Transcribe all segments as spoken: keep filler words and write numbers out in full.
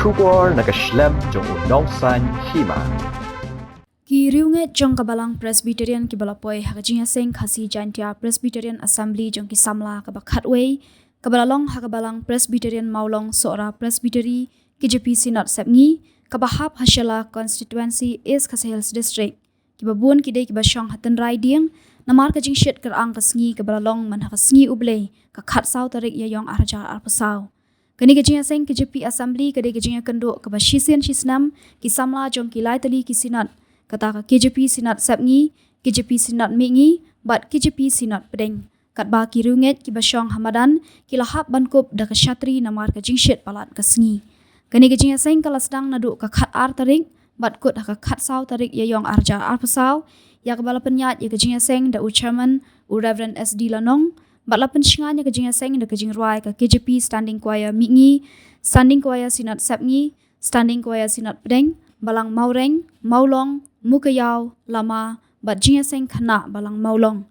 Khubor na ka shlem jong u Nongsaiñ Hima. Ki riewngeit jong ka Balang Presbyterian kiba la poi ha ka jingïaseng Khasi Jaintia Presbyterian Assembly jong ki samla kaba khatwei, kaba la long ha ka Balang Presbyterian Mawlong Sohra Presbytery, K J P Synod Sepngi, kaba hap ha Shella Constituency, East Khasi Hills District. Kiba bun ki dei kiba shong ha tynrai dieng namar ka jingshit kyrang ka sngi kaba la long man ha ka sngi U Blei, ka khatsaw tarik Ïaïong arhajar arphew saw. Kane ka jingïaseng K J P Assembly ka dei ka jingïakynduh kaba shisien shisnem ki samla jong ki lai tylli ki synod, kata ka K J P Synod Sepngi, K J P Synod Mihngi bad K J P Synod Pdeng. Katba ki riewngeit kiba shong ha madan ki la hap ban kup da ka shatri namar ka jingshit palat ka sngi. Kane ka jingïaseng ka la sdang naduh ka khatar tarik bad kut ha ka khatsaw tarik Ïaïong arhajar arphew saw, ïa kaba la pynïaid ïa ka jingïaseng da u Chairman, u Reverend S D Lanong, bad la pynshngaiñ ïa ka jingïaseng da ka jingrwai ka K J P Standing Choir Mihngi, Standing Choir Synod Sepngi, Standing Choir Synod Pdeng, Balang Mawreng, Mawlong, Mukaïaw, Lama bad jingïaseng khynnah Balang Mawlong.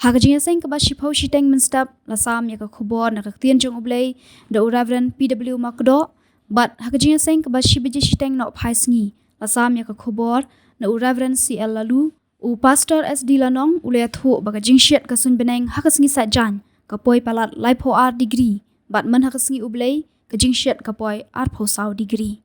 Ha ka jingïaseng kaba shiphew shiteng mynstep la sam ïa ka khubor na ka Ktien jong U Blei da u Reverend P W Makdoh, bad ha ka jingïaseng kaba shi baje shiteng nohphai sngi la sam ïa ka khubor na u Reverend C L Lalu. U Pastor S D Lanong u la ïathuh ba ka jingshit ka suiñ bneng ha ka sngi Saitjaiñ ka poi palat laiphew ar degree, bad man ha ka sngi U Blei ka jingshit ka poi arphew saw degree.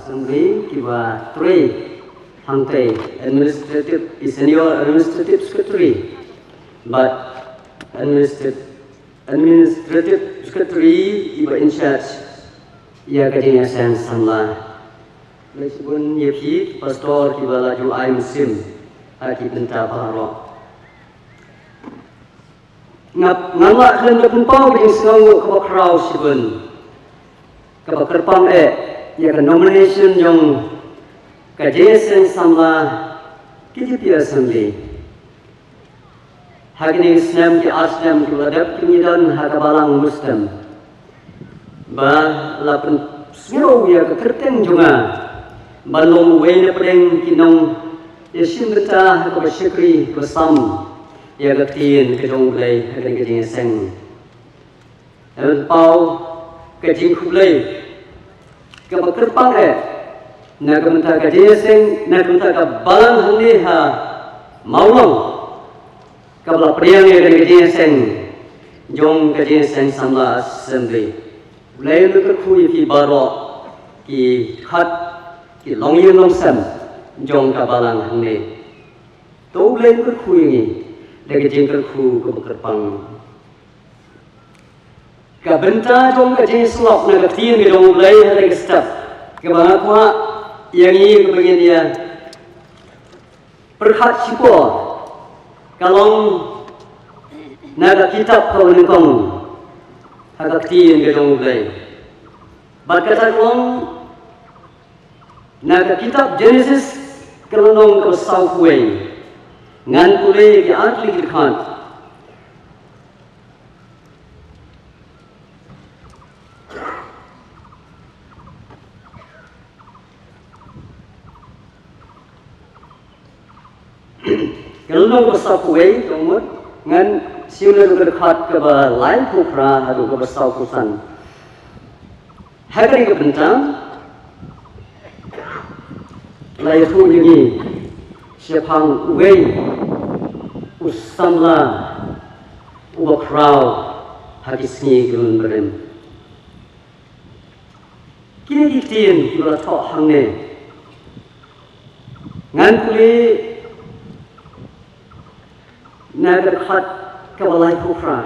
Sngewbha kiba trei hangtei, administrative, i senior administrative secretary, bad administrative, administrative secretary iba in charge ïa ka jingïaseng samla. Lei shibun ïa phi ki pastor kiba la ju ai mynsiem ha ki bynta baroh. Ngap, ngam lah khlem da pynpaw ka jingsngewnguh kaba khraw shibun kaba kyrpang eh ïa ka nomination jong Ka jingïaseng samla ki J P Assembly. Ha kine ki snem ki ar snem ki la dep ki ngi don ha ka balang Muslim. Ba la pynsngew ïa ka kyrteng jong nga ban long uwei na pdeng ki nongïashim bynta ha kaba shakri ba sam ïa ka ktien ka jong U Blei ha kane ka jingïaseng. Ngan paw ka jingkhublei kaba kyrpang eh na ka bynta ka jingïaseng, na ka bynta ka balang hangne ha Mawlong, kaba la pdiang ïa kane ka jingïaseng jong ka jingïaseng samla Assembly. U Blei un kyrkhu ïa phi baroh ki khot ki longïing longsem jong ka balang hangne. To U Blei un kyrkhu ïa ngi da ka jingkyrkhu kaba kyrpang. Ka bynta jong ka jingïasyllok na ka ktien ka jong U Blei ha kane ka step, kaba nga kwah ïa ngi kaba ngin ïa pyrkhat shipor, ka long na ka kitab kaba nyngkong ha ka ktien ka jong U Blei. Bad kata ka long na ka kitab Jenesis ka lynnong kaba sawphew wei. Ngan pule ki artylli ki dkhot. Ka lynnong kaba sawphew wei, ka mut, ngan siew na ka dkhot kaba laiphew phra haduh kaba sawphew san. Ha kane ka bynta la ïathuh ïa ngi shaphang uwei u samla uba khraw ha ki sngi ki lun barim. Kine ki ktien kiba la thoh hangne, ngan pule na ka dkhot kaba laiphew phra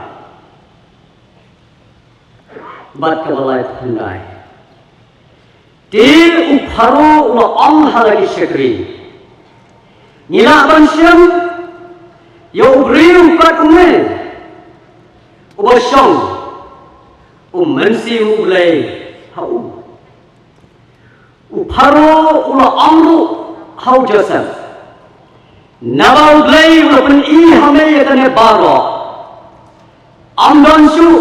bad kaba laiphew khyndai. Te u Pharaoh u la ong ha la ki shakri, ngi lah ban shem ïa u briew kat kumne uba shong u Mynsiem U Blei ha u. U Pharaoh u la ong ruh ha u Joseph, naba U Blei u la pyni ha me ïa kane baroh, ym don shuh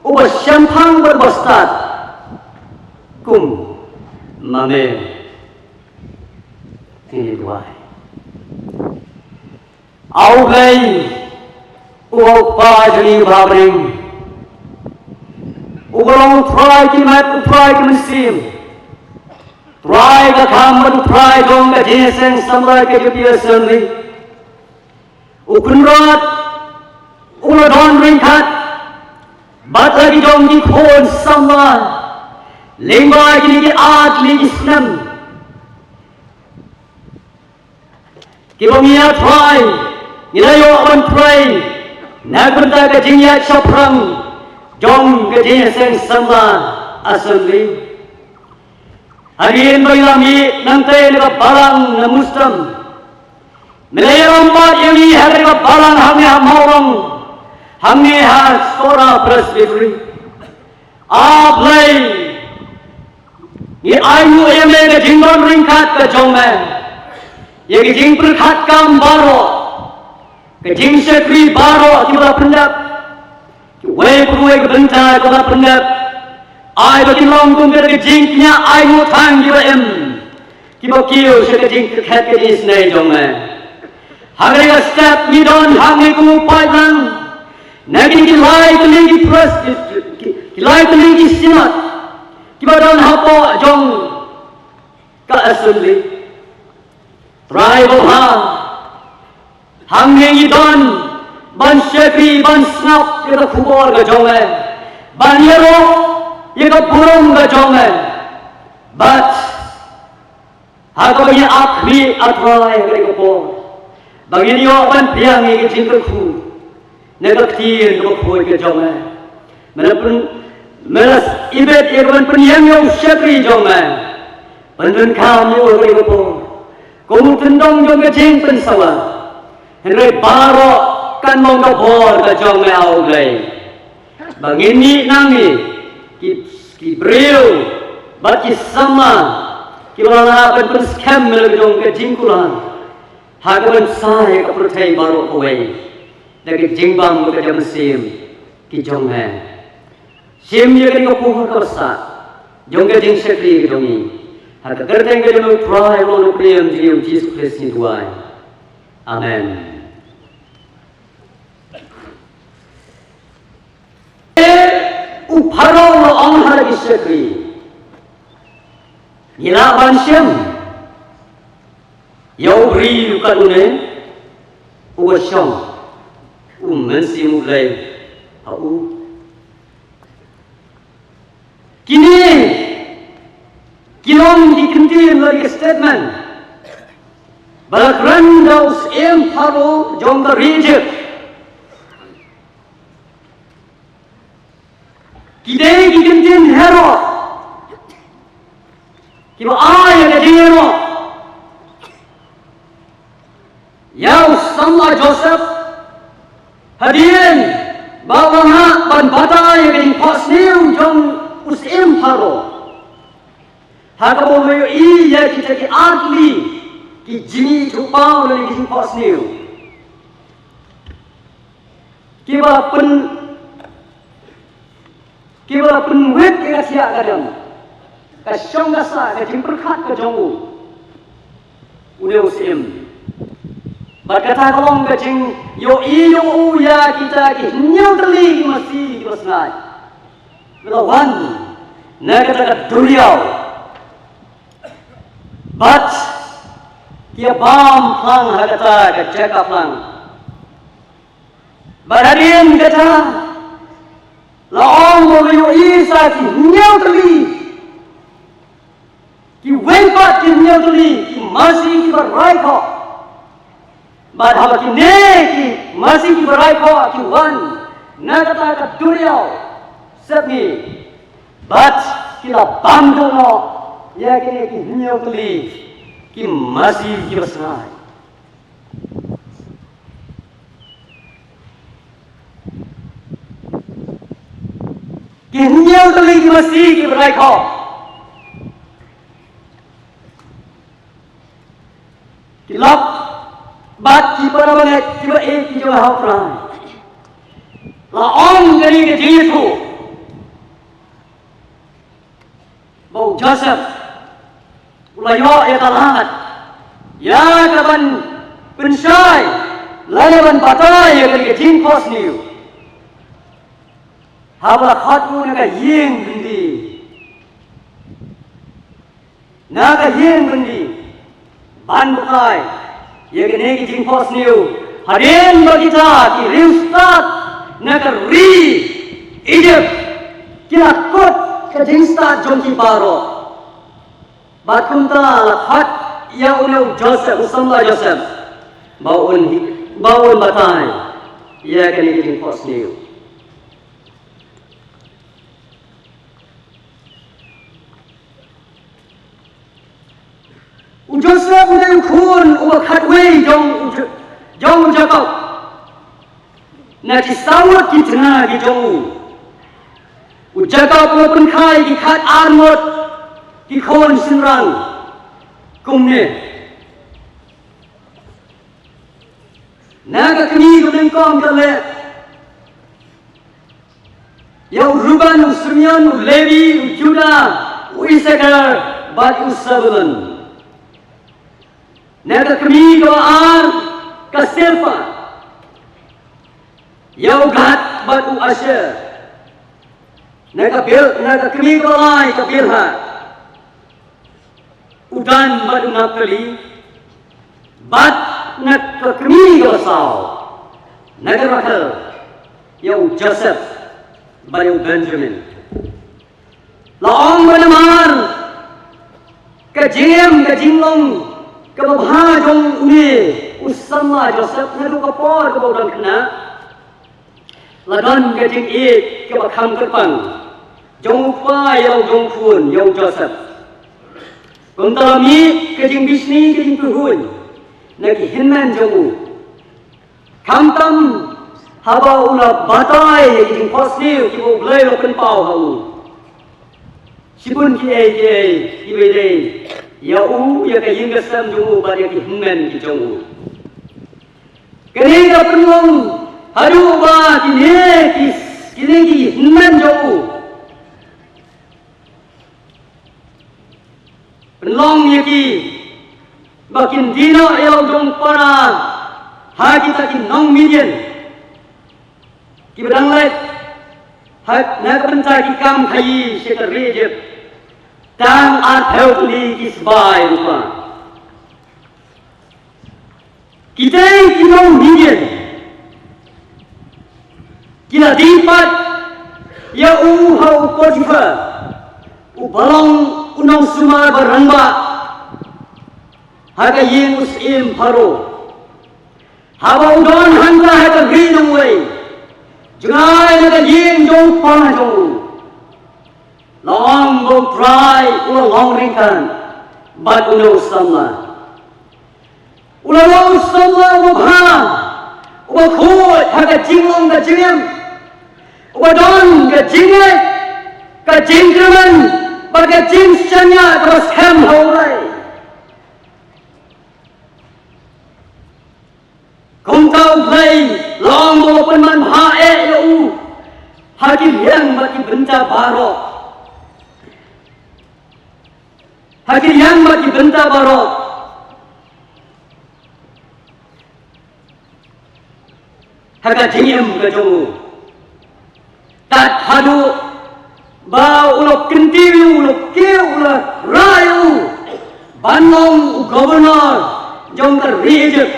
uba shemphang bad uba stad kum ma me. Kine duwai. A U Blei, U Kpa jong ngi uba ha bneng, uba long U Trai ki met, U Trai ki mynsiem, Trai ka kham bad U Trai jong ka jingïaseng samla ka J P Assembly. U Kynrad u la don ryngkat bad la ki jong ki khun samla lyngba kine ki artylli ki snem. Kiba ngi ïa Trai, ngi la ïoh ban pray na ka bynta ka jingïaid shaphrang jong ka jingïaseng samla Assembly. Hadien ba ngi la mih nangtei na ka balang na Mustam, me la ïalam bad ïa ngi ha ka balang hangne ha Mawlong, hangne ha Sohra Presbytery. A Blei, ngi ainguh ïa me ka jingdon ryngkat ka jong me, ïa ka jingpyrkhat kam baroh, ka jingshakri baroh kiba la pyndep, kiwei pa kiwei ka bynta kiba la pyndep. Ai ba kin long kum ka jingkñia ainguh tang kiba im, kiba kiew sha ka jingkyrkhu ka jingisynei jong me. Ha kane ka step ngi don hangne kum u paidlang na kine ki lai tylli ki pres, ki, ki lai tylli ki synod kiba don hapoh jong ka Assembly. Trai babha, hangne ngi don ban shakri, ban sngap ïa ka khubor ka jong me, ban ïaroh ïa ka burom ka jong me. Bad ha kaba ngi ap hi, A Trai, ha kane ka por, ba ngin ïoh ban pdiang ïa ka jingkyrkhu na ka ktien kaba khuid ka jong me. Me la pyn, me la ibit ïa ka ban pynïeng ïa u shakri jong me. Pyndonkam ïa u ha kane ka por kum u tyndong jong ka jingpynsawa. Hynrei baroh kan long ka bor ka jong me, A U Blei. Ba ngin ïa nang ïa ki, ki briew bad ki samla Kiba la lah ban pynskhem ïa la ka jong ka jingkular ha ka ban sa ïa ka pyrthei baroh kawei da ka jingbam bad ka jingmynsiem ki jong me. Shim ïa kane ka por kaba sah jong ka jingshakri ka jong ngi ha ka kyrteng ka jong U Trai bad U Nongpynim jong ngi U Jisu Khrist ngi duwai. Amen. U Pharaoh u la ong ha la ki shakri, ngi lah ban shem ïa u briew kat une uba shong u Mynsiem U Blei ha u. Kine ki long ki kyntien, la ki statement ba la kren da u syiem Pharaoh jong ka ri Egypt. Ki dei ki kyntien Herod kiba ai ïa ka jingïaroh ïa u samla Joseph hadien ba u la hap ban batai ïa ka jingphohsniew jong u syiem Pharaoh. Ha kaba u la ïohi ïa kita ki artylli ki jingithuhpaw lane ki jingphohsniew kiba pyn kiba la pynwit ïa ka thiah ka dem, ka shong ka sah, ka jingpyrkhat ka jong u, une u syiem. Bad kata ka long ka jingïohi jong u ïa kita ki hynñiew tylli ki masi kiba sngaid, ki la wan na kata ka duriaw bad ki ïa bam phlang ha kata ka jaka phlang. Bad hadien kata la ong ba u la ïohi sa ki hynñiew tylli, kiwei pat ki hynñiew tylli ki masi kiba raikhoh. Bad haba kine ki masi kiba raikhoh ki wan na kata ka duriaw sepngi, bad ki la bam duh noh ïa kine ki hynñiew tylli ki masi kiba sngaid. Ki hynñiew tylli ki masi kiba raikhoh ki lap bad ki para bangeit kiba ïeit ki jong U Trai. La ong kane ka jingïathuh ba u Joseph u la ïoh ïa ka lad ïa ka ban pynshai lane ban batai ïa kane ka jingphohsniew haba la khot u na ka ïing byndi, na ka ïing byndi, ban batai ïa kane ka jingphohsniew hadien ba kita ki riewstad na ka ri Egypt ki la kut ka jingstad jong ki baroh. Bad kumta la khot ïa une u Joseph, u samla Joseph, ba un, ba un batai ïa kane ka jingphohsniew. U Joseph u dei u khun uba khatwei jong u Jo-, jong u Jakob. Na ki saw ngut ki tnga ki jong u, u Jakob u la pynkha ïa ki khatar ngut ki khun shynrang kumne. Na ka kmie ka nyngkong ka leh ïa u Reuben, u Simeon, u Levi, u Judah, u Issachar bad u Zebulun. Na ka kmie kaba ar ka Silpah ïa u Gad bad u Asher. Na ka Bil-, na ka kmie kaba lai ka Bilhah, u Dan bad u Naphtali. Bad na ka kmie kaba saw, na ka Rakhel, ïa u Joseph bad ïa u Benjamin. La ong ba namar ka jingim ka jinglong kaba bha jong une u samla Joseph naduh ka por kaba u dang khynnah, la don ka jingïeit kaba kham kyrpang jong u kpa ïa la u jong u khun, ïa u Joseph. Kumta la mih ka jingbishni ka jingpyrhuh na ki hynmen jong u. Khamtam haba u la batai ïa ki jingphohsniew kiba U Blei u la pynpaw ha u. Shibun kiei kiei kiba dei ïa u, ïa ka ïing ka sem jong u bad ïa ki hynmen ki jong u. Kane ka pynlong haduh ba kine ki, kine ki hynmen jong u, pynlong ïa ki ba kin die noh ïa la u jong para ha kita ki nong Midian kiba dang leit ha, na ka bynta ki kam khaïi sha ka ri Egypt. Tang arphew tylli ki sbai rupa. Kita ki nong Midian ki la die pat ïa u ha u Potiphar, uba long u nongsumar ba rangbah ha ka ïing u syiem Pharaoh. Haba u don hangta ha ka ri nongwei, jngai na ka ïing jong u kpa jong u, la ong ba U Trai u la long ryngkat bad une u samla. U la long u samla uba bha, uba khuid ha ka jinglong ka jingim, uba don ka jingngeit, ka jingkyrmen bad ka jingshaniah kaba skhem ha U Blei. Kumta U Blei la ong ba u pynman bha eh ïa u ha ki liang bad ki bynta baroh. Ha ki liang bad ki bynta baroh ha ka jingim ka jong u. Tad haduh ba u la kyntiew, u la kiew, u la rai u ban long u governor jong ka ri Egypt.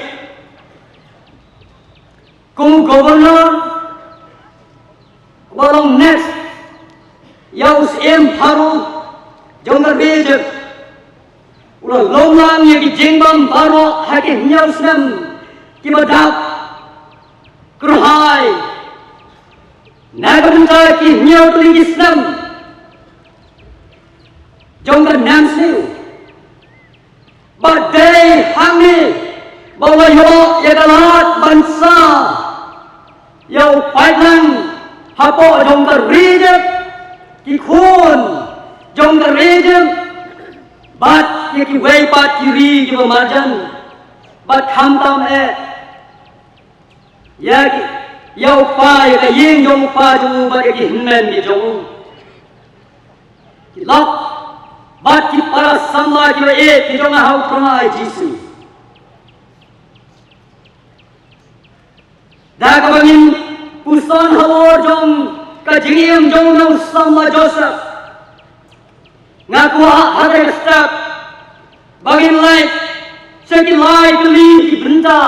Kum u governor uba long next ïa u syiem Pharaoh jong ka ri Egypt, u la lum lang ïa ki jingbam baroh ha ki hynñiew snem kiba dap kyrhai. Na ka bynta ki hynñiew tylli ki snem jong ka nemsniew. Bad dei hangne ba u la ïoh ïa ka lad ban sah ïa u paidlang hapoh jong ka ri Egypt, ki khun jong ka ri Egypt, bad ïa kiwei pat ki ri kiba marjan, bad khamtam eh ïa ki, ïa u kpa, ïa ka ïing jong u kpa jong u bad ïa ki hynmen ki jong u. Ki lok bad ki para samla kiba ïeit ki jong nga ha U Trai Jisu. Da kaba ngin puson halor jong ka jingim jong u nongsamla Joseph, nga kwah ha kane ka step ba ngin leit sha ki lai tylli ki bynta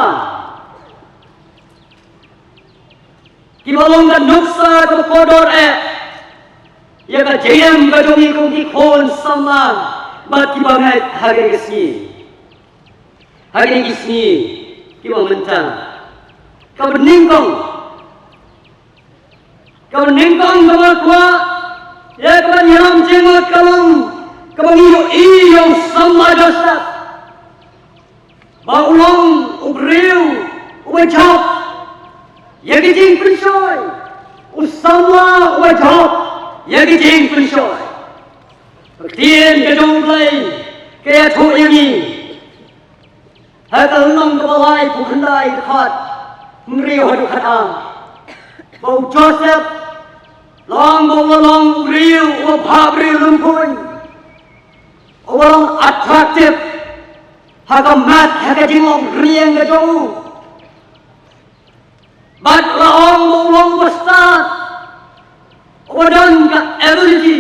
kiba long ka nuksa kaba kordor eh ïa ka jingim ka jong ngi kum ki khun samla bad kiba ngeit ha kane ka sngi. Ha kine ki sngi kiba mynta, kaba nyngkong, kaba nyngkong kaba kwah ïa kaba ñiam jingmut ka long kaba ngi ïohi ïa u samla Joseph ba u long u briew uba jop ïa ki jingpynshoi, u samla uba jop ïa ki jingpynshoi. Ka ktien ka jong U Blei ka ïathuh ïa ngi ha ka lynnong kaba lai, phew khyndai, dkhot hynriew haduh khatar, ba u Joseph la ong ba u la long u briew uba bha briew lympung, uba long attractive ha ka met ha ka jinglong rynïeng ka jong u. Bad la ong ba u long uba stad, uba don ka ability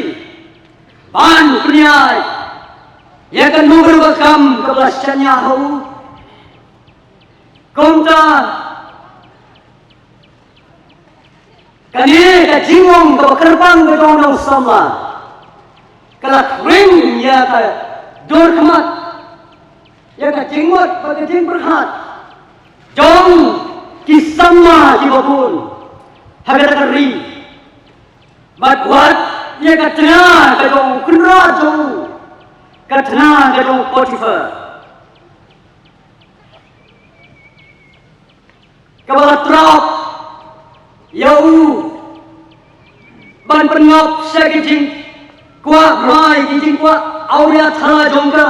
ban pynïaid ïa kano kano ka kam kaba la shaniah ha u. Kumta kane ka jinglong kaba kyrpang ka jong u nongsamla ka la khring ïa ka dur khmat, ïa ka jingmut bad ka jingpyrkhat jong ki samla kiba bun ha kata ka ri. Bad wat ïa ka tnga ka jong u kynrad jong u, ka tnga ka jong u Potiphar, kaba la trap ïa u ban pynngop sha ki jingkwah brai, ki jingkwah awria thala jong ka.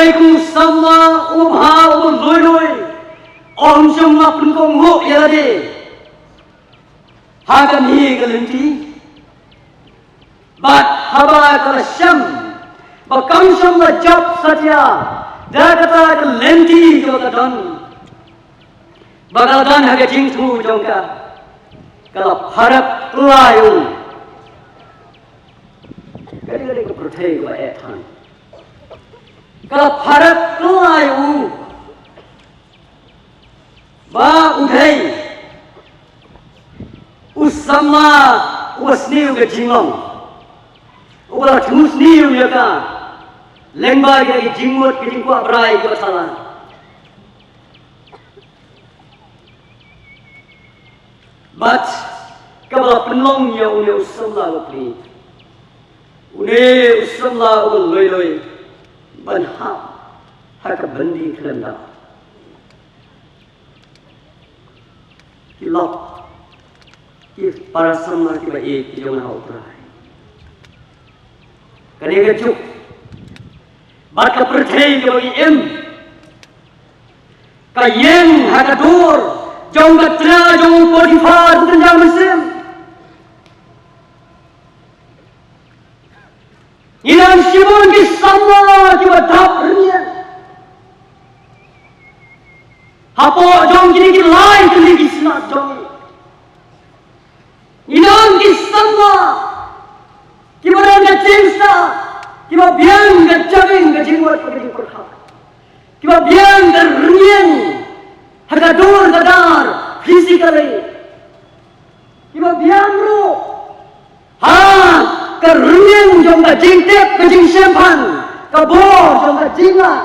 Kum samla u bha u loi loi, ym shym la pynkhong ïa lade ha kane ka lynti. Bad haba ka la shem ba kam shym la jop satia da kata ka lynti kaba ka don, ba ka la don ha ka jingthmu jong ka, ka la pharap klai u. Ka dei ka dei ka pyrthei kaba eh than. Ka la pharap klai u ba u dei u samla uba sniew ka jinglong, uba la thmu sniew ïa ka lyngba ka jingmut ka jingkwah brai kaba thala. Bad kaba la pynlong ïa une u samla uba pli, une u samla uba loi loi ban hap ha ka byndi khlem daw. Ki lok, ki para samla kiba ïeit ki jong nga ha U Trai, kane ka juk bad ka pyrthei kaba ngi im, ka ïeng ha ka dur jong ka tnga jong u Potiphar u kynja mynsiem. Ngi nang shibun ki samla kiba dap rynïeng hapoh jong kine ki lai tylli ki snat jong ngi. Ngi nang ki samla kiba don ka jingstad, kiba biang ka jabieng ka jingwad ka jingpyrkhat, kiba biang ka rynïeng ha ka dur ka dar physically, kiba biang ruh ha ka rynïeng jong ka jingtip ka jingshemphang, ka bor jong ka jinglah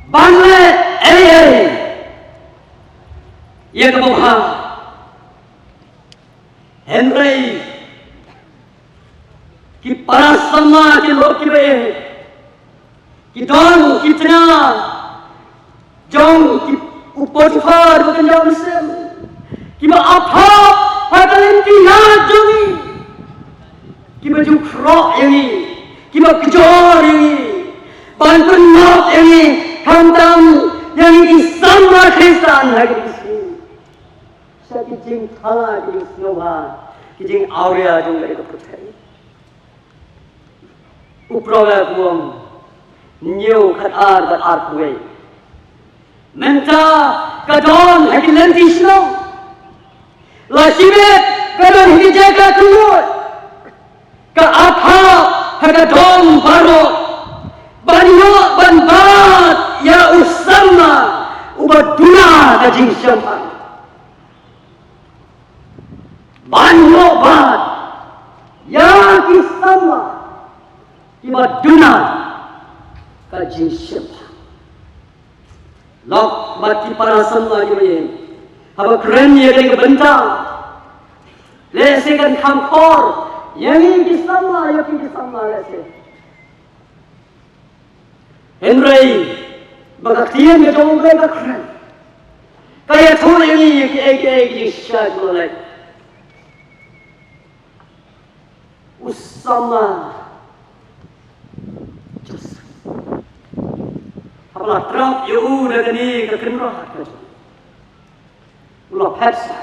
ban leh ei ei ïa kaba bha. Hynrei ki para samla ki lok kiba ïeit, ki don ki tnga jong ki u Potiphar ba kynja mynsiem, kiba ap hap ha ka lynti ïaid jong ngi, kiba ju khroh ïa ngi, kiba kjor ïa ngi, ban pynlong ïa ngi khamtam ïa ngi ki samla Khristan ha ka sngi. Sha ki jingthala, ki jingsngewbha, ki jingawria jong ka pyrthei. U Proverb u ong, hynñiew khatar bad arphew wei, mynta ka don ha ki lynti shnong, la shibit ka don ha ki jaka kynnoh, ka ap hap ha ka dong baroh ban ïoh ban bat ïa u samla uba duna ka jingshemphang, ban ïoh bat ïa ki samla kiba duna ka jingshemphang. Lok bad ki para samla kiba ïeit, haba kren ïa kane ka bynta, lehse kan kham khor ïa ngi ki samla, ïa phi ki samla lehse. Hynrei ba ka ktien ka jong U Blei ka kren, ka ïathuh ïa ngi ïa kiei kiei ki jingshisha kiba la leit. U samla Joseph, haba la trap ïa u na kane ka kynrad ka jong u, u la phet sha,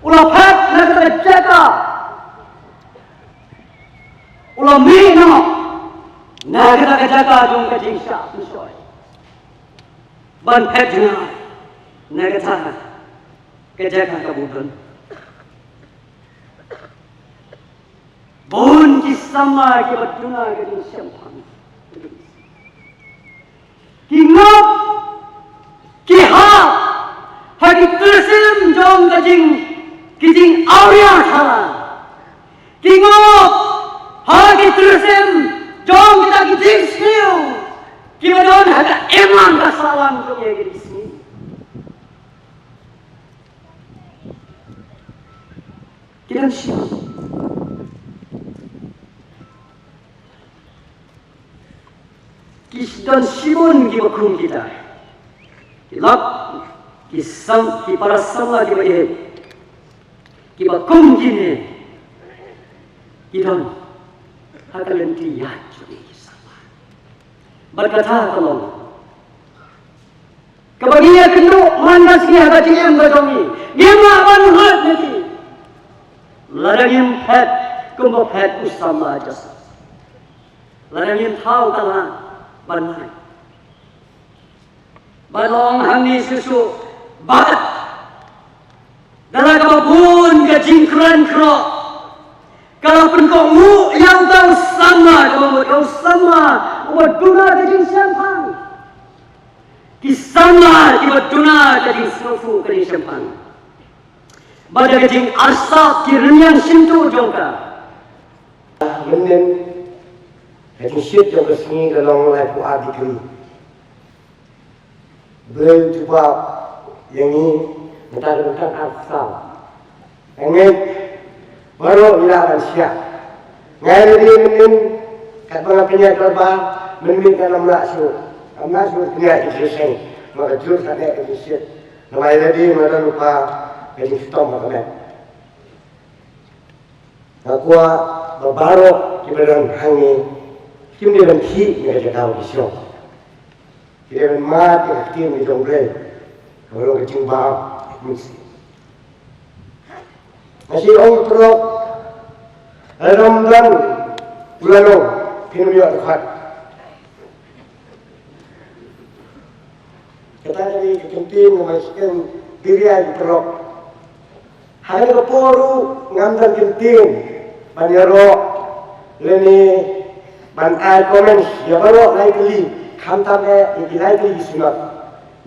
u la phet na kata ka jaka, u la mih noh na kata ka jaka jong ka jingshah synshoi ban phet jngai na kata ka jaka kaba u don. Bun ki samla kiba duna ka jingshemphang, ki ngop, ki hap ha ki tyrsim jong ka jing, ki jingawria thala. Ki ngop ha ki tyrsim jong kita ki jingsniew kiba don ha ka imlang ka sahlang jong ïa ki jingsniew. Ki don shibun, ki don shibun kiba kum kita. Ki lok, ki sam, ki para samla kiba ïeit, kiba kum kine, ki don ha ka lynti ïaid jong ki samla. Bad kata ka long kaba ngi ïa kynduh man ka sngi ha ka jingim ka jong ngi. Ngim lah ban hap ïa ki lada ngim phet kumba phet u samla Joseph. Lada ngim thaw ka lad ban lait. Ba long hangne shuh shuh bad da la kaba bun ka jingkren khroh ka la pynkohnguh ïa uta u samla, kaba mut ka u samla uba duna ka jingshemphang. Ki samla kiba duna ka jingsngewthuh ka jingshemphang. Bad da ka jingarsap ki rynïeng shyntur jong ka. Mynnin ka jingshit jong ka sngi ka long laiphew ar degrees. Blei u jubab ïa ngi mynta ka dang tang ar saw. Nga ngeit baroh ngi lah ban shah. Nga ïa lade mynnin katba nga pynïaid dorbar mynnin ka lam lah shuh. Lam lah shuh pynïaid ka jingseng. Nga ka jur ka neh ka jingshit. Namar ïa lade nga don lypa ka jingshitom ha ka met. Nga kwah ba baroh kiba don hangne kim dei ban khih na ka jaka ba ki shong. Ki dei ban mad ïa ka ktien ka jong U Blei kaba long ka jingbam mynsiem. Nga shu ong paralok, lada ym don u lanong phin ym ïoh dkhot. Kata ka dei ka kyntien kaba ngi sngewdei ïa ki paralok. Ha kane ka por ruh ngam don kyntien ban ïaroh lane ban ai comments ïa baroh lai tylli, khamtam eh ïa ki lai tylli ki synod.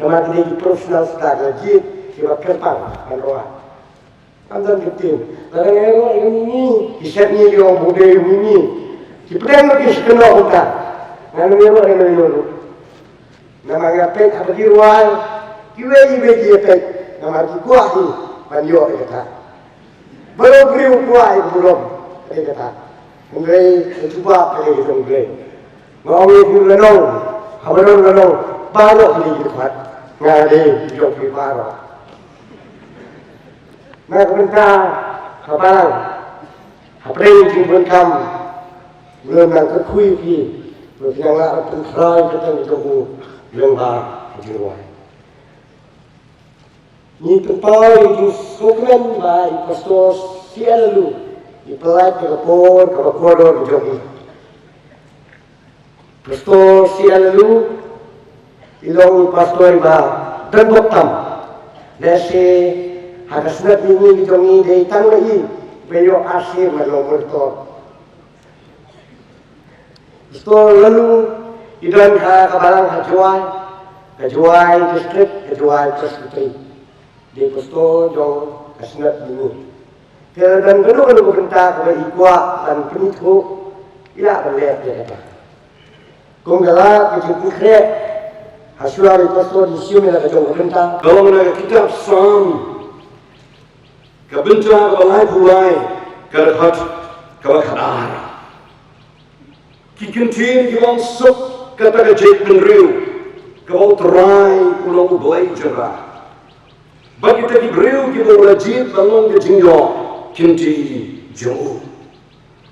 Namar ki dei ki professional, sdang la jied kiba kyrpang ban rwai. Ngam don kyntien. Lada nga ïaroh ïa ka Mimi, ki set ngi ki ong ba u dei u Mimi. Ki pdiang ruh ki shu kynnoh kumta. Ngan ym ïaroh ïa no ïa no ruh. Namar nga peit haba ki rwai, kiwei kiwei ki ïa peit. Namar ki kwah hi ban ïoh ïa kata. Baroh briew u kwah ïa ka burom ïa kata. Hynrei ka jubab ka dei ka jong U Blei. Nga ong ïa phi, u lanong, haba don u lanong, baroh phi dei ki dkhot. Nga dei jong phi baroh. Na ka bynta ka balang, hapdeng jingpyndonkam, nga nang kyrkhu ïa phi ba phin nang lah ban pynkhraw ïa ka kyrteng jong u lyngba ka jingrwai. Ngi pynpaw ïa ka jingsngewkmen ba i Pastor C. L. Laloo i pynlait ïa ka por kaba kordor ka jong i. Pastor C. L. Laloo i long u pastor iba don bok tam. Lehse ha ka Synod Mihngi ka jong ngi dei tang ma i ba ïoh arsien ban long moderator. Pastor Laloo i don ha ka balang ha Jowai, ka Jowai District, ka Jowai Presbytery. Dei pastor jong ka Synod Mihngi. Te lada don kano kano ka bynta kaba i kwah ban pynithuh, i lah ban leh ïa kata. Kum ka lad ka jingpynkhreh ha shuwa i pastor, i shim ïa la ka jong ka bynta. Ka long na ka kitab Salm, ka bynta kaba laiphew lai, ka dkhot kaba khatar. Ki kyntien ki ong, suk kata ka jaitbynriew kaba U Trai u long U Blei jong ka, bad kita ki briew kiba u la jied ban long ka jingïoh kynti jong u.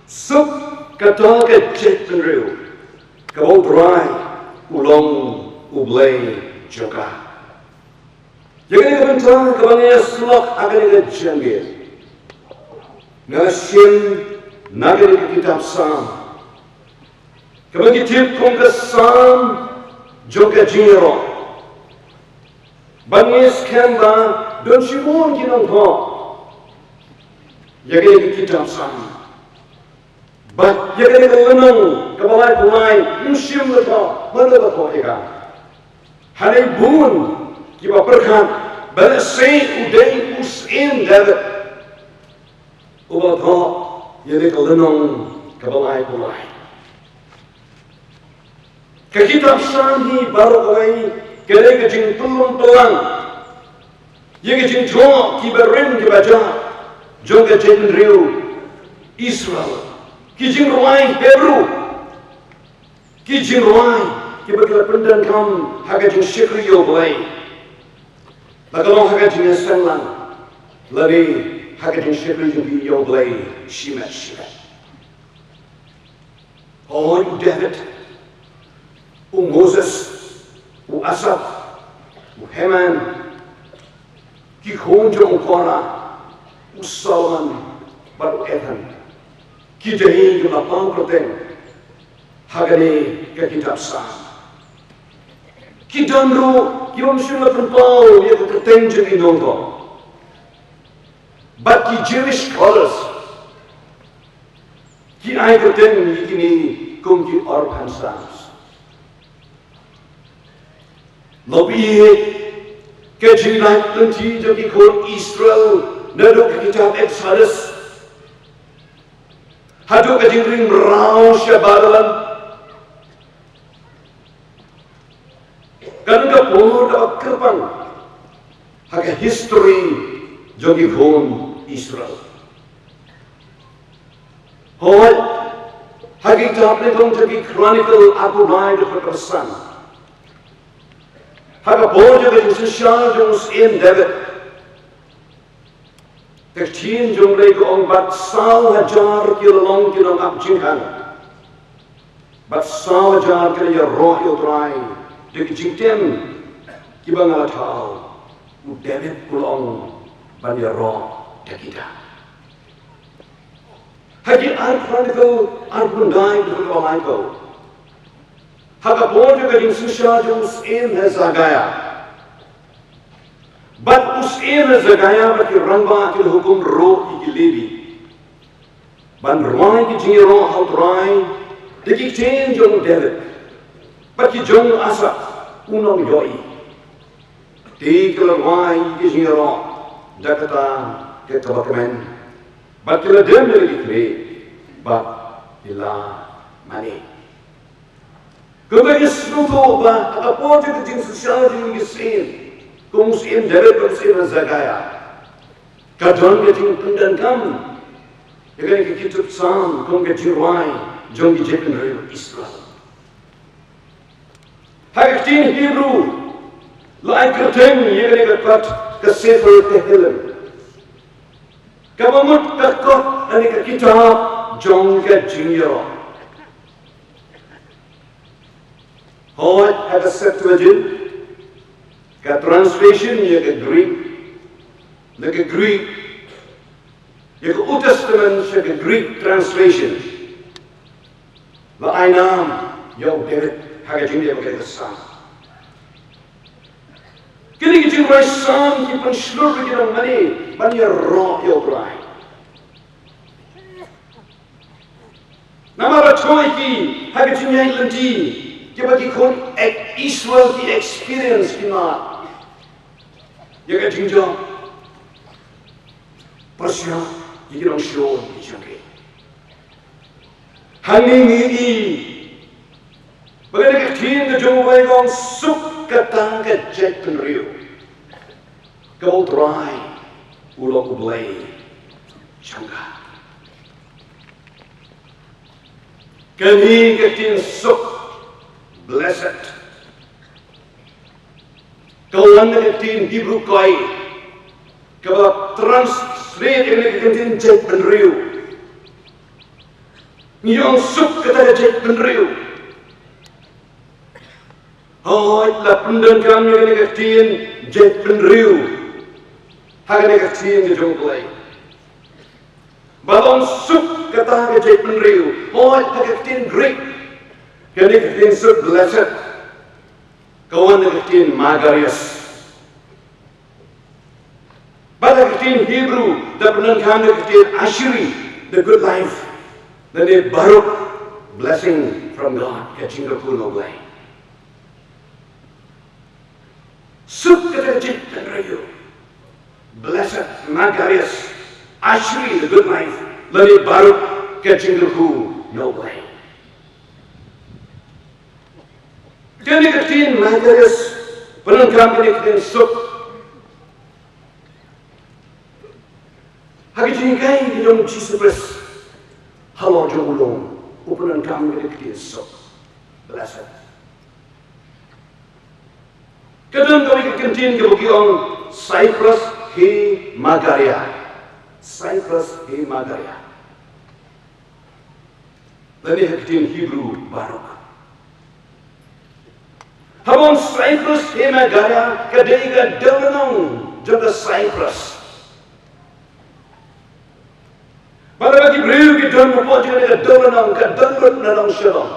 Suk kata ka jaitbynriew kaba U Trai u long U Blei jong ka. Ïa kane ka bynta kaba nga ïasyllok ha kane ka janmiet, nga la shim na kane ka kitab Salm, kaba ngi tip kum ka Salm jong ka jingïaroh. Bad ngi skhem ba don shibun ki nongthoh ïa kane ka kitab Salm. Bad ïa kane ka lynnong kaba laiphew lai, ym shym la thoh mano ba thoh ïa ka. Hynrei bun kiba pyrkhat ba lehse u dei u syiem David uba thoh ïa kane ka lynnong kaba laiphew lai. Ka kitab Salm hi baroh kawei ka dei ka jingpynlong pynlang ïa ka jingthoh kiba rim kiba jah jong ka jaitbynriew Israel. Ki jingrwai Hebru, ki jingrwai kiba ki la pyndonkam ha ka jingshakri ïa U Blei, la ka long ha ka jingïaseng lang lane ha ka jingshakri jong ki ïa U Blei shimet shimet. Hooid, u David U Moses, u Asaph, u Heman, ki khun jong u Korah, u Solomon bad u Ethan, ki dei kiba la paw kyrteng ha kane ka kitab Salm. Ki don ruh kiba ym shym la pynpaw ïa ka kyrteng jong ki nongkor. Bad ki Jewish scholars ki ai kyrteng ïa kine kum ki orphan sons. Lada phi ïohi ka jingleit lynti jong ki khun Israel naduh ka kitab Exodus haduh ka jingring mraw sha Babylon, ka don ka por kaba kyrpang ha ka history jong ki khun Israel. Hooid, ha ka kitab nyngkong jong ki Chronicle arphew lai dkhot kaba san, ha ka por jong ka jingsynshar jong u Syiem David, ka ktien jong U Blei ka ong, bad saw hajar ki la long ki nongap jingkhang, bad saw hajar ki la ïaroh ïa U Trai da ki jingtem kiba nga la thaw. U David u la ong ban ïaroh da kita. Ha ki Ar Chronicle arphew khyndai dkhot kaba lai, ha ka por jong ka jingsynshar jong u Syiem Hezekiah, bad u Syiem Hezekiah bad ki rangbah ki la hukum ruh ïa ki Levi ban rwai ki jingïaroh ha U Trai da ki ktien jong u David bad ki jong u Asaph u nongïohi. Te ki la rwai ki jingïaroh da kata ka kaba kmen, bad ki la dem ha ki khlieh bad ki la mane. Kumba ngi sngewthuh ba ha ka por jong ka jingsynshar jong ki syiem, kum u Syiem David bad u Syiem Hezekiah, ka don ka jingpyndonkam ïa kane ka kitab Salm kum ka jingrwai jong ki jaitbynriew Israel. Ha ka ktien Hebru la ai kyrteng ïa kane ka kot ka Sefer Tehillim, kaba mut ka kot lane ka kitab jong ka jingïaroh. Hooid, ha ka Septuagint, ka translation ïa ka Greek, na ka Greek, ïa ka Old Testament sha ka Greek translation, la ai nam ïa u David ha ka jingïaroh ka Salm. Kine ki jingrwai Salm ki pynshlur ïa ki nongmane ban ïaroh ïa U Blei. Namar ba ki ha ka jingïaid lynti kiba ki khun ek Israel ki experience ki mad ïa ka jingjop pyrshah ïa ki nongshun ki jong ki. Hangne ngi i ba ka dei ka ktien ka jong U Blei ka ong, suk kata ka jaitbynriew kaba U Trai u long U Blei jong ka. Kane ka ktien suk, blessed, ka wan na ka ktien Hebru koi, kaba translate ïa ka ktien jaitbynriew. Ngi ong suk kata ka jaitbynriew. Hooid, la pyndonkam ïa kane ka ktien jaitbynriew ha kane ka ktien ka jong U Blei. Ba long suk kata ka jaitbynriew. Hooid, ha ka ktien Greek, kane ka ktien suk, blessed, ka wan na ka ktien makarios. Bad ha ka ktien Hebru da pyndonkam da ka ktien ashri, the good life, lane barouk, blessing from God, ka jingkyrkhu na U Blei. Suk kata ka jaitbynriew, blessed, makarios, ashri, the good life, lane barouk, ka jingkyrkhu na U Blei. Kane ka ktien makarios, pyndonkam kane ka ktien suk ha ka jinghikai ka jong u Jisu Khrist halor jong u lum, u pyndonkam kane ka ktien suk, blessed. Ka don kawei ka kyntien kaba ki ong Cyprus he Magaria. Cyprus he Magaria. Lane ha ka ktien Hebru barouk. Haba ong Cyprus hi Meghalaya, ka dei ka dewlynnong jong ka Cyprus. Bad haba ki briew ki don hapoh jong ka dewlynnong, ka don lut na nongshong.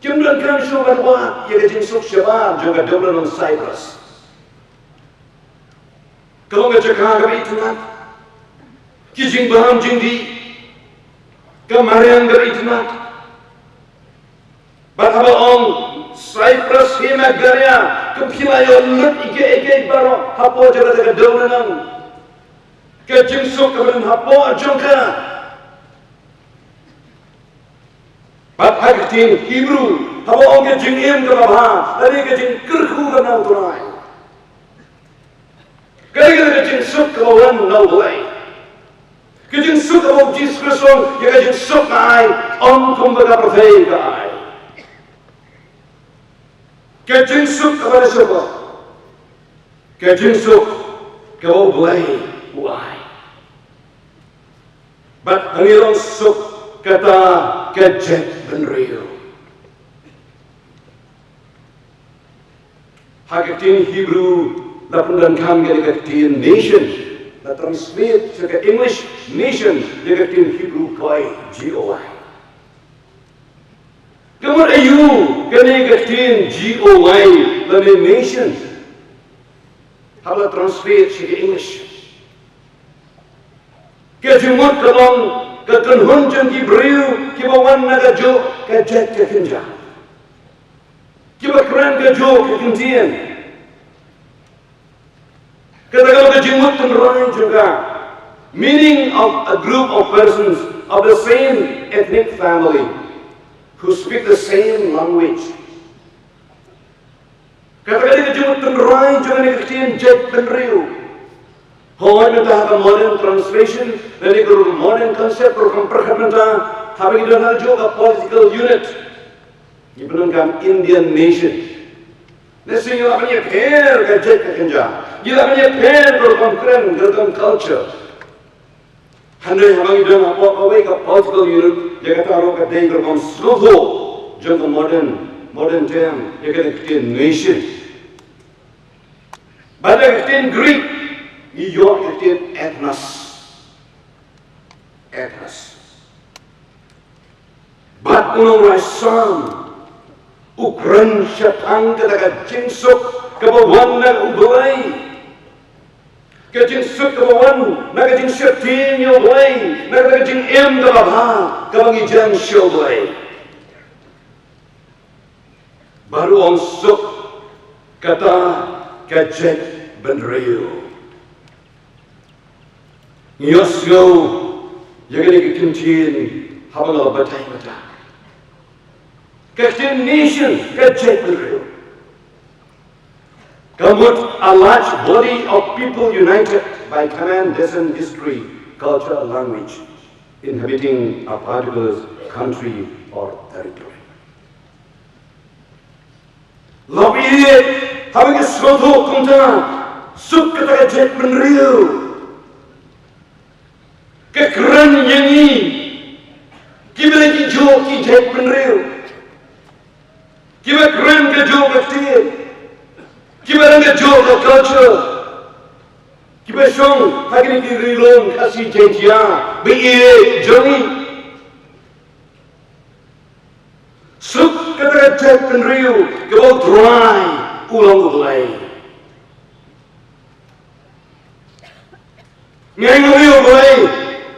Kim donkam shuh ban wad ïa ka jingsuk shabar jong ka dewlynnong Cyprus. Ka long ka jaka kaba itynnad, ki jingbam jingdih, ka mariang kaba itynnad. Bad haba ong Cyprus hi Meghalaya, kam phi la ïoh lut ïa kiei kiei baroh hapoh jaka ka dewlynnong. Ka jingsuk kaba don hapoh jong ka. Bad ha ka ktien Hebru, haba ong ka jingim kaba bha, lane ka jingkyrkhu kaba na U Trai, ka dei ka jingsuk kaba wan na U Blei. Ka jingsuk kaba U Jisu Khrist u ong, ïa ka jingsuk nga ai, ym kumba ka pyrthei ka ai. Ka jingsuk kaba na shaba, ka jingsuk kaba U Blei u ai. Bad hangne long suk kata ka jaitbynriew. Ha ka ktien Hebru la pyndonkam ïa ka ktien nation, la translate sha ka English nation, ïa ka ktien Hebru poi G O Y. Ka mut aïu kane ka ktien G O Y lane nation haba la translate sha ka English? Ka jingmut ka long ka kynhun jong ki briew kiba wan na kajuh ka jait ka kynja, kiba kren kajuh ka kyntien. Kata ka long ka jingmut tynrai jong ka. Meaning of a group of persons of the same ethnic family who speak the same language. Kata ka dei ka jingmut tynrai jong kane ka ktien jaitbynriew. Hooid, mynta ha ka modern translation, lane ka modern concept, rukom pyrkhat mynta, haba ngi don ha kajuh ka political unit, ngi pyndonkam Indian nation. Lehse ngi lah ban ïapher ka jait ka kynja, ngi lah ban ïapher ka rukom kren, ka rukom culture. Hynrei haba ngi don hapoh kawei ka political unit, ïa kata ruh ka dei ka rukom sngewthuh jong ka modern, modern term, ïa ka ktien nation. Bad ïa ka ktien Greek ngi ïoh ka ktien ethnos. Ethnos. Bad u nongrwai Salm u kren shaphang kata ka jingsuk kaba wan na U Blei. Ka jingsuk kaba wan na ka jingsheptieng ïa U Blei, na kata ka jingim kaba bha kaba ngi jan sha U Blei. Bad u ong suk kata ka jaitbynriew. Ngi ïohsngew ïa kane ka ktien haba nga la batai mynta. Ka ktien nation, ka jaitbynriew. Ka mut a large body of people united by common descent, history, culture, language, inhabiting a particular country or territory. Lawm ïa, haba ngi sngewthuh kumta, suk kata ka jaitbynriew. Ka kren ïa ngi, kiba na kijuh ki jaitbynriew, kiba kren kajuh ka ktien, kiba na kajuh ka culture, kiba shong ha kine ki ri lum Khasi Jaiñtia ba ïeit jong ngi. Suk kata ka jaitbynriew kaba U Trai u long U Blei. Ngi ainguh ïa U Blei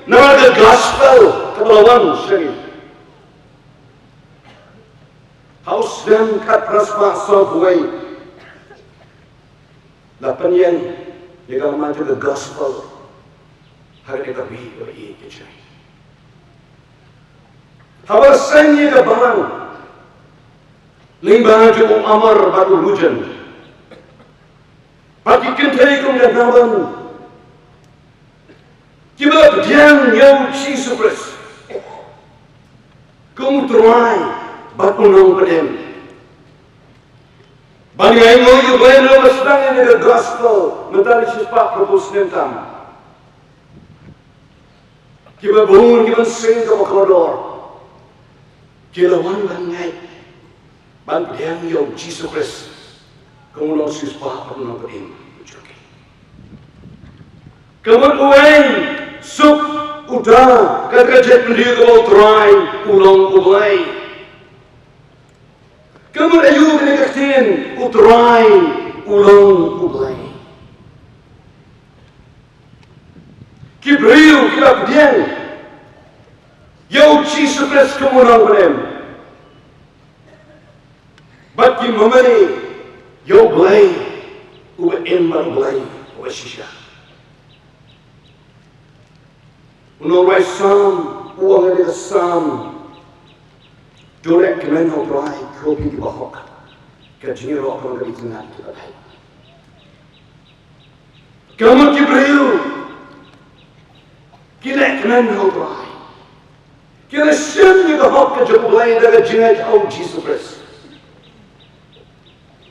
namar ka gospel kaba la wan sha ngi. Ha u snem khatphra spah sawphew wei la pynïeng ïa ka lama jong ka gospel ha kane ka ri kaba ïeit ka jong ngi. Haba la seng ïa ka balang lyngba jong u Amar bad u Rujan bad ki kynthei kum ka Naban, kiba la pdiang ïa U Jisu Khrist kum U Trai bad U Nongpynim. Ba ngi ainguh ïa U Blei namar ba sdang ïa ka gospel mynta da shispah phraphew snem tam. Kiba bun, kiba seng, kiba kordor, ki la wan ban ngeit, ban pdiang ïa U Jisu Khrist Ka mut u long siewspah bad u nongpynim jong ki. Ka mut uei, suk, uta, kata ka jaitbynriew kaba u Trai u long U Blei. Ka mut aïu kane ka ktien, u Trai u long U Blei? Ki briew kiba pdiang ïa U Jisu Khrist kum u nongpynim, bad ki mane ïa U Blei uba im bad U Blei uba shisha. U nongrwai Salm u ong ïa ka Salm: To leh kmen ha U Trai, ko phi kiba hok, ka jingïaroh ka long ka jingïaroh kiba bha. Ka mut ki briew ki leh kmen ha U Trai, ki la shim ïa ka hok ka jong U Blei da ka jingngeit ha U Jisu Khrist,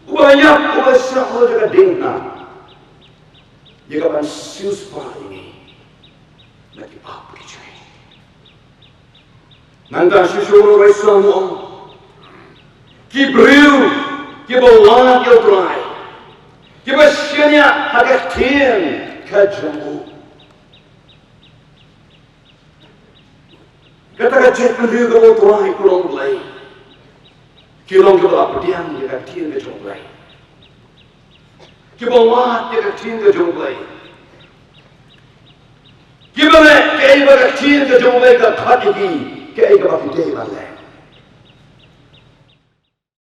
uba la ïap, uba la shah ha ka diengphna, ïa kaban siewspah ïa ngi na ki pop ki jong ngi. Nangta shuh shuh u nongrwai Salm u ong: Ki briew kiba wad ïa U Trai, kiba shaniah ha ka ktien ka jong u. Kata ka jaitbynriew kaba u Trai u long Blei, ki long kiba la pdiang ïa ka ktien ka jong U Blei, kiba wad ïa ka ktien ka jong U Blei, kiba leh kaei ba ka ktien ka jong U Blei ka khot ïa ki, kaei kaba ki dei ban leh.